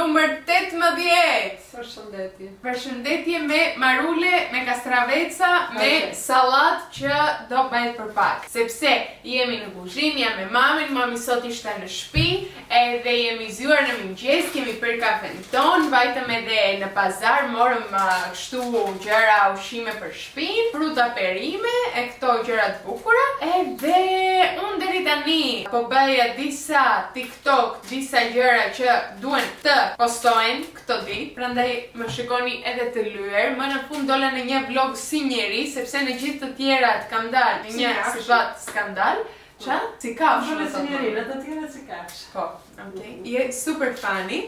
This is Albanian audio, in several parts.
numër 18. Përshëndetje. Përshëndetje me marule, me kastraveca, me sallatë që do bëhet për pak. Sepse jemi në kuzhinë, jam me mamin, mami sot ishte në shtëpi, edhe jemi zgjuar në mëngjes, kemi pirë kafen tonë, vajtëm edhe në pazar, morëm uh, kështu gjëra ushqime për shtëpinë, fruta perime e këto gjëra të bukura. Edhe unë deri tani po bëja disa TikTok, disa gjëra që duhen të postohen këto ditë, prandaj më shikoni edhe të lyer. Më në fund dola në një vlog si njeri, sepse në gjithë të tjerat kam dalë në një situatë skandal. Ça? Si kafshë. Dole si njeri, në të tjerat si kafshë. Po, okay. Je super funny.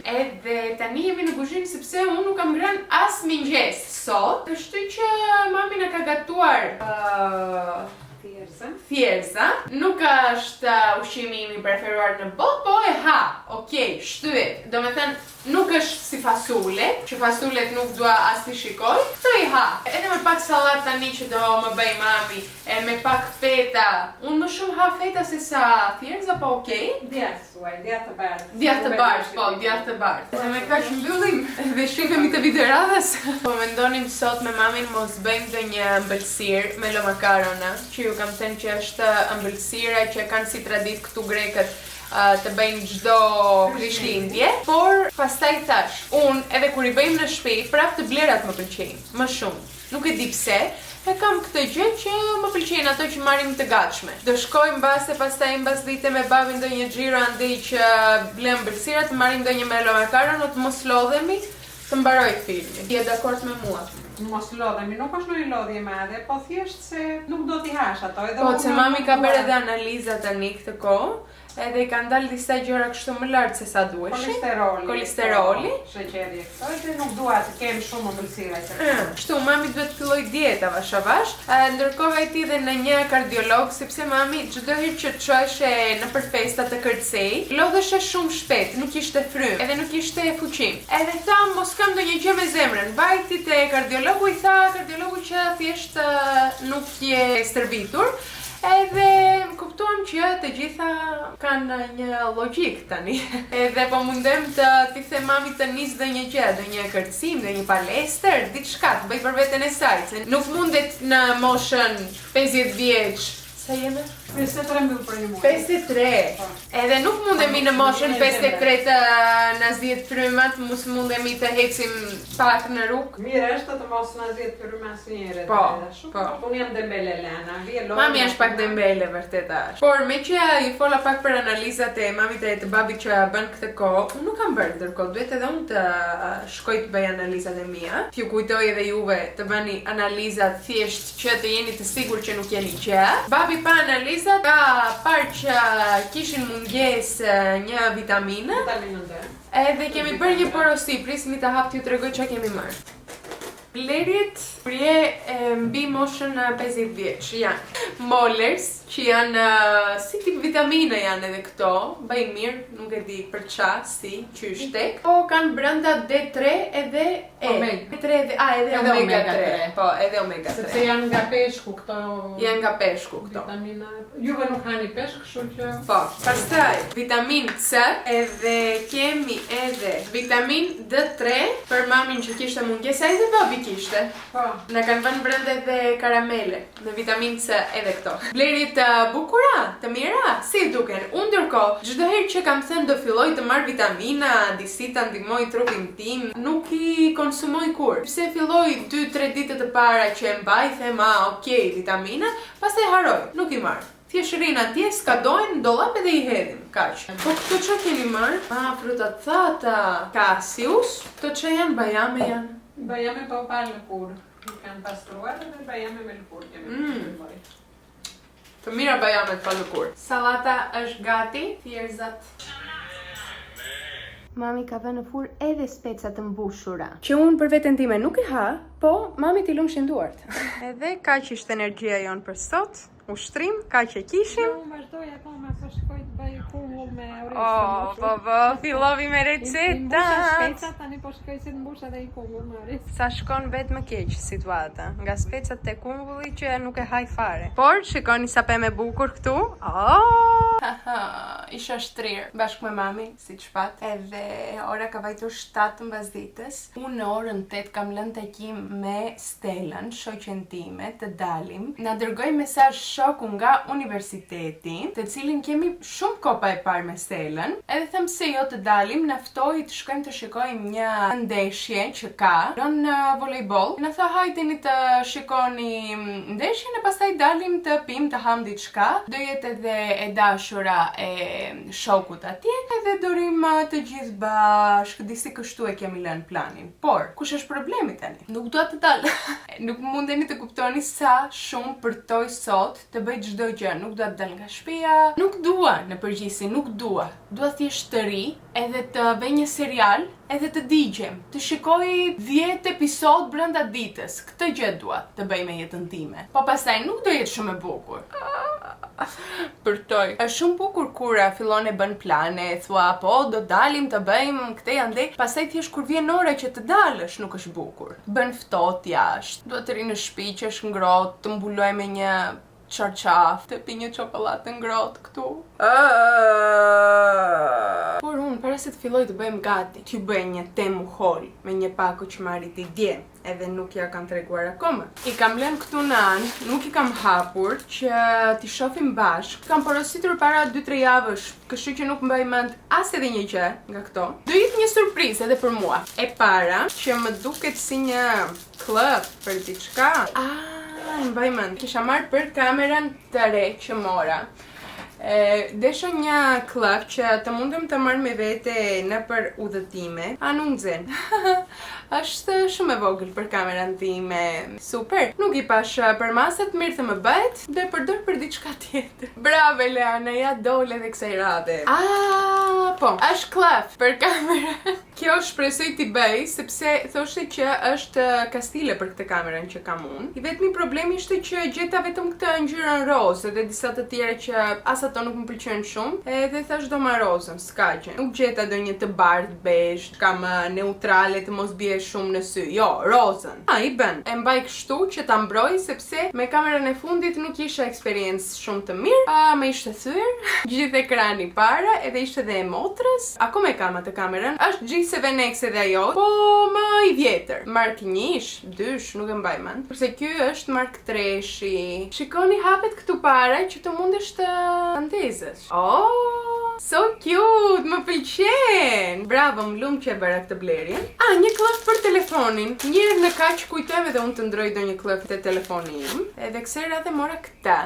Edhe tani jemi në kuzhinë sepse unë nuk kam ngrënë as mëngjes sot, kështu që mami na ka gatuar uh, Thjerrëza. Thjerrëza. Nuk është uh, ushqimi im i preferuar në botë, po e ha. Okej, shtyhet. Domethënë, nuk është si fasulet, që fasulet nuk dua as t'i shikoj. Këto i ha. Edhe me pak sallatë tani që do më bëj mami, e me pak feta. Unë më shumë ha feta se sa thjerrëza, po okej. Djathë thuaj, djathë të bardhë. Djathë të bardhë, po, djathë të bardhë. Dhe me kaq mbyllim dhe shihemi te video e radhës. Po mendonim sot me mamin mos bëjmë ndonjë ëmbëlsirë melomakarona, që ju kam thënë që është ëmbëlsira që kanë si traditë këtu grekët të bëjnë çdo Krishtlindje, por pastaj thashë, unë edhe kur i bëjmë në shtëpi, prapë të blerat më pëlqejnë më shumë. Nuk e di pse, e kam këtë gjë që më pëlqejnë ato që marrim të gatshme. Do shkoj mbase pastaj mbasdite me babin ndonjë xhiro andej që blejmë ëmbëlsira të marrim ndonjë melomakarona të mos lodhemi, të mbarojë filmi. Je dakord me mua? Mos lodhemi, nuk është ndonjë lodhje e madhe, po thjesht se nuk do t'i hash ato, edhe Po, se mami ka bërë edhe analiza tani këtë kohë, Edhe i kanë dalë disa gjëra kështu më lart se sa duheshin. Kolesteroli. Kolesteroli. Po, sheqeri e këto, edhe nuk dua të kem shumë ëmbëlsira që. Mm. Kështu mami duhet të fillojë dieta avash avash. Ndërkohë vajti edhe në një kardiolog sepse mami çdo herë që çoheshe nëpër festa të kërcej, lodheshe shumë shpejt, nuk kishte frymë, edhe nuk kishte fuqi. Edhe tha mos kam ndonjë gjë me zemrën. Vajti te kardiologu i tha kardiologu që thjesht nuk je stërvitur. Edhe kuptuam që të gjitha kanë një logjikë tani. Edhe po mundem të t'i them mamit të nisë ndonjë gjë, ndonjë kërcim, ndonjë palestër, diçka të bëjë për veten e saj, se nuk mundet në moshën 50 vjeç. Sa jemi? 53 mbyll për një muaj. 53. Po. Edhe nuk mundemi në moshën 53 të na zihet fryma, të mos mundemi të ecim pak në rrugë. Mirë është të mos na zihet fryma asnjëherë. Po, po. Unë jam dembele Lena, vije lodhë. Mami është pak dembele vërtet është. Por meqë ju fola pak për analizat e mamit e të babit që bën këtë kohë, unë nuk kam bërë ndërkohë, duhet edhe unë të shkoj të bëj analizat e mia. T'ju kujtoj edhe juve të bëni analizat thjesht që të jeni të sigurt që nuk jeni gjë. Babi pa analizat ka parë që kishin mungesë një vitaminë. Vitaminën D. Edhe kemi bërë një porosi, prisni ta hap t'ju tregoj çka kemi marrë. Blerjet kur je mbi moshën 50 vjeç janë Molers, që janë si tip vitamine janë edhe këto, bëjnë mirë, nuk e di për ça, si, qysh tek. Po kanë brenda D3 edhe E. Omega. 3 edhe a edhe, edhe omega 3. Po, edhe omega 3. Sepse janë nga peshku këto. Janë nga peshku këto. Vitamina. Juve nuk hani peshk, kështu që Po. Pastaj vitamin C edhe kemi edhe vitamin D3 për mamin që kishte mungesë, edhe babi kishte. Po. Na kanë vënë brenda edhe karamele me vitamin C edhe këto. Blerje të bukura, të mira, si duken? Unë ndërkohë, çdo herë që kam thënë do filloj të marr vitamina, disi ta ndihmoj trupin tim, nuk i konsumoj kurrë. Pse filloj 2-3 ditët e para që e mbaj, them, ah, okay, vitamina, pastaj harroj, nuk i marr. Thjesht rrinë atje, skadojnë në dollap edhe i hedhim, kaq. Po këto ça keni marrë? Ah, fruta të thata. Kasius. Këto ça janë? Bajame janë. Bajame po pa lëkurë. I kanë pastruar edhe bajame me lëkurë kemi. Mm. Të mira bajamet pa lëkurë. Sallata është gati, thjerrëzat. Mami ka vënë në furrë edhe speca të mbushura. Që unë për veten time nuk e ha, po mamit i lumshin duart. Edhe kaq ishte energjia jonë për sot. U shtrim, kaq e kishim. Jo, unë vazhdoj akoma, po shkoj të bëj kungull me oriz. Oh, po po, fillovi me I mbusha recetat. specat, tani po shkoj si të mbush edhe një kungull me oriz. Sa shkon vetë më keq situata, nga specat te kungulli që nuk e haj fare. Por, shikoni sa pemë e bukur këtu. Oh! Isha shtrirë bashkë me mamin, siç patë, edhe ora ka vajtur 7 mbas ditës. Unë në orën 8 kam lënë takim me Stelën, shoqen time, të dalim. Na dërgoi mesazh shoku nga universiteti, të cilin kemi shumë kohë pa e parë me Stelën. Edhe them pse jo të dalim, na ftoi të shkojmë të shikojmë një ndeshje që ka në volejboll. Na tha hajdeni të shikoni ndeshjen e pastaj dalim të pimë, të hamë diçka. Do jetë edhe e dashura e shokut atje edhe do rrim të gjithë bashkë, disi kështu e kemi lënë planin. Por, kush është problemi tani? Nuk dua të dal. Nuk mundeni të kuptoni sa shumë përtoj sot të bëj çdo gjë. Nuk dua të dal nga shtëpia, nuk dua në përgjithësi, nuk dua. Dua thjesht të rri edhe të vë një serial edhe të digjem, të shikoj 10 episod brenda ditës. Këtë gjë dua të bëj me jetën time. Po pastaj nuk do jetë shumë e bukur. Përtoj. Është shumë bukur kur fillon e bën plane, thua po do dalim të bëjmë këtej andej, pastaj thjesht kur vjen ora që të dalësh nuk është bukur. Bën ftohtë jashtë. Dua të rri në shtëpi që është ngrohtë, të mbuloj me një çarçaf, të pi një çokollatë të ngrohtë këtu. Por unë para se të filloj të bëhem gati, t'ju bëj një Temu haul me një pako që më arriti dje, edhe nuk ja kam treguar akoma. I kam lënë këtu në anë, nuk i kam hapur që t'i shohim bashkë. Kam porositur para 2-3 javësh, kështu që nuk mbaj mend as edhe një gjë nga këto. Do jetë një surprizë edhe për mua. E para, që më duket si një këllëf për diçka. Ah, e mbaj mend. Kisha marrë për kamerën të re që mora. E, desha një këllëf që të mundem të marr me vete në për udhëtime. A nuk nxen. Është shumë e vogël për kamerën time. Super. Nuk i pash për masat, mirë të më bëhet. Do e përdor për diçka tjetër. Bravo Eleana, ja dole edhe kësaj radhe. Ah, po. Është këllëf për kamerën. Kjo shpresoj t'i bëj, sepse thoshte që është kastile për këtë kamerën që kam unë. I vetmi problem ishte që gjeta vetëm këtë ngjyrën rozë dhe disa të tjera që as ato nuk më pëlqen shumë. Edhe thash do marr rozën, s'ka gjë. Nuk gjeta ndonjë të bardhë, bezh, kam neutrale të mos bie shumë në sy. Jo, rozën. A, i bën. E mbaj kështu që ta mbroj sepse me kamerën e fundit nuk kisha eksperiencë shumë të mirë. A, më ishte thyer gjithë ekrani para, edhe ishte dhe e motrës. Akoma e kam atë kamerën. Është G7X edhe ajo, po më i vjetër. Mark 1, 2, nuk e mbaj mend. Kurse ky është Mark 3-shi. Shikoni hapet këtu para që të mundesh të ndezësh. Oh, so cute, më pëlqen. Bravo, më lumt që e bëra këtë blerje. Ah, një këllëf për telefonin. Një herë në kaq kujtojmë edhe unë të ndroj ndonjë këllëf te telefoni im. Edhe kësaj radhe mora këtë.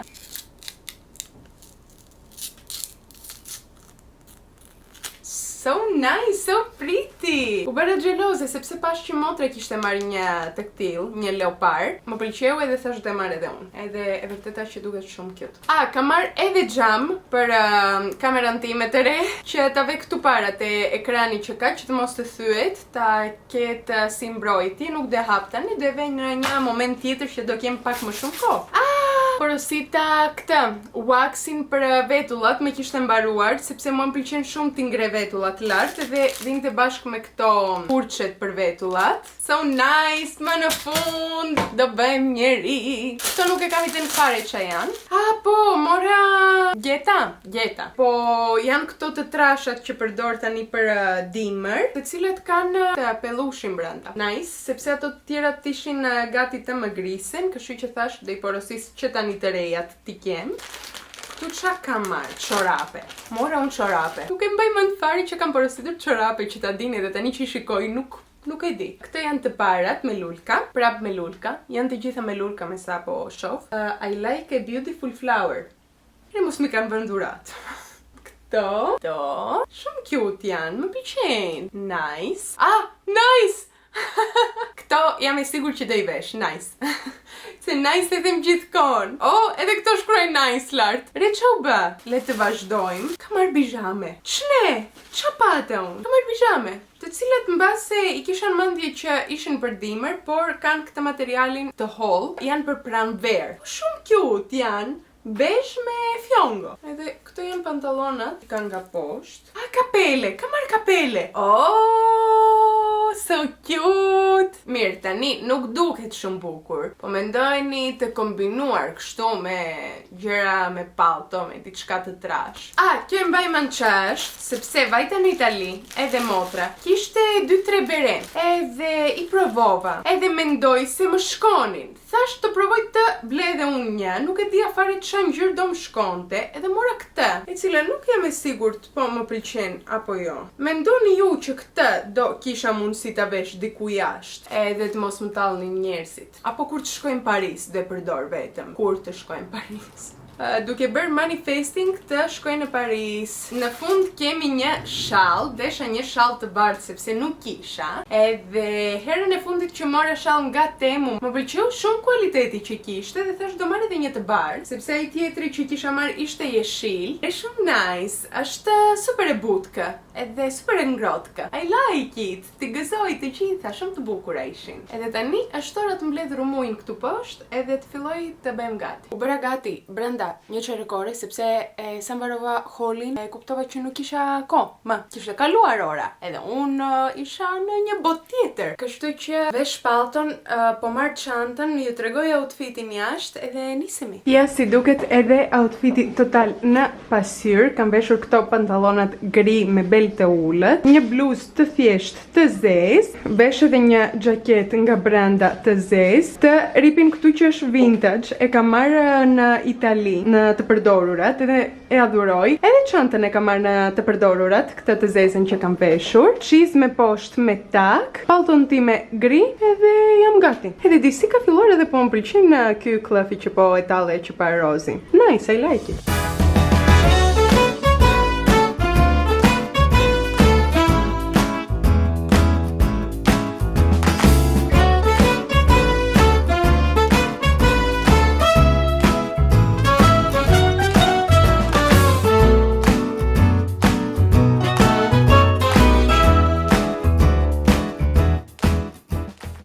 So nice, so pretty. U bëra xheloze sepse pash që motra kishte marrë një të këtill, një leopard. Më pëlqeu edhe thash do e marr edhe unë. Edhe e vërteta që duket shumë cute. Ah, kam marrë edhe xham për uh, kamerën time të re, që ta ve këtu para te ekrani që ka që të mos të thyet, ta ketë si mbrojtje, nuk do e hap tani, do e ve në një moment tjetër që do kem pak më shumë kohë. Ah, porosita këtë waxin për vetullat më kishte mbaruar sepse mua më pëlqen shumë t'i ngre vetullat lart dhe vinte bashkë me këto furçet për vetullat. So nice, më në fund do bëjmë njeri. Këto nuk e kam idenë fare që janë. Ah, po, mora gjeta, gjeta. Po janë këto të trashat që përdor tani për uh, dimër, të cilat kanë të pellushin brenda. Nice, sepse ato të tjerat ishin uh, gati të më grisen, kështu që thash do i porosis që tani të rejat t'i kem. Këtu ça kam marrë? Çorape. Mora unë çorape. Nuk e mbaj mend fare që kam porositur çorape që ta dini dhe tani që i shikoj nuk nuk e di. Këto janë të parat me lulka, prap me lulka. Janë të gjitha me lulka me sa po shoh. Uh, I like a beautiful flower. E mos mi kanë bërë dhuratë. Këto, këto, shumë cute janë, më pëlqejnë. Nice. Ah, nice! Këto jam e sigur që do i vesh, nice. Se nice e them gjithkohën. Oh, edhe këto shkruajnë nice lart. Re ça u bë? Le të vazhdojmë. Kam marrë bizhame. Ç'ne? Ça pate unë? Kam marrë bizhame, të cilat mbase i kisha në mendje që ishin për dimër, por kanë këtë materialin të hollë, janë për pranverë. Po shumë cute janë. Bezh me fjongo. Edhe këto janë pantallonat, i kanë nga poshtë. Ah, kapele, kam marrë kapele. Oh, so cute. Mirë, tani nuk duket shumë bukur, po mendojeni të kombinuar kështu me gjëra me pallto, me diçka të trash. Ah, kjo e mbaj mend që është, sepse vajta në Itali, edhe motra. Kishte 2-3 bere, edhe i provova, edhe mendoj se më shkonin. Thash të provoj të ble edhe unë një, nuk e dija fare ça ngjyrë do më shkonte, edhe mora këtë, e cila nuk jam e sigurt po më pëlqen apo jo. Mendoni ju që këtë do kisha mundësi ta vesh diku jashtë, edhe të mos më tallnin njerëzit. Apo kur të shkoj në Paris do e përdor vetëm, kur të shkoj në Paris. Duke bërë manifesting të shkoj në Paris. Në fund kemi një shall, desha një shall të bardhë sepse nuk kisha. Edhe herën e fundit që mora shall nga Temu, më pëlqeu shumë kualiteti që kishte dhe thash do marr edhe një të bardhë, sepse ai tjetri që kisha marrë ishte jeshil. E shumë nice, është super e butë edhe super e ngrohtë. I like it. T'i gëzoj të gjitha, shumë të bukura ishin. Edhe tani është ora të mbledh rrëmujën këtu poshtë edhe të filloj të bëhem gati. U bëra gati brenda një çerek ore sepse e, sa mbarova haul-in e kuptova që nuk kisha kohë. Më kishte kaluar ora. Edhe unë isha në një botë tjetër. Kështu që vesh pallton, po marr çantën, ju tregoj outfitin jashtë edhe nisemi. Ja si duket edhe outfiti total në pasqyrë. Kam veshur këto pantallonat gri me bel të ulët, një bluzë të thjeshtë të zezë, vesh edhe një xhaketë nga brenda të zezë, të ripin këtu që është vintage, e kam marrë në Itali, në të përdorurat, edhe e adhuroj. Edhe çantën e kam marrë në të përdorurat, këtë të zezën që kam veshur, çizme poshtë me tak, pallton time gri, edhe jam gati. Edhe disi ka filluar edhe po më pëlqen ky këllëfi që po e tallja që pa Rozi. Nice, I like it.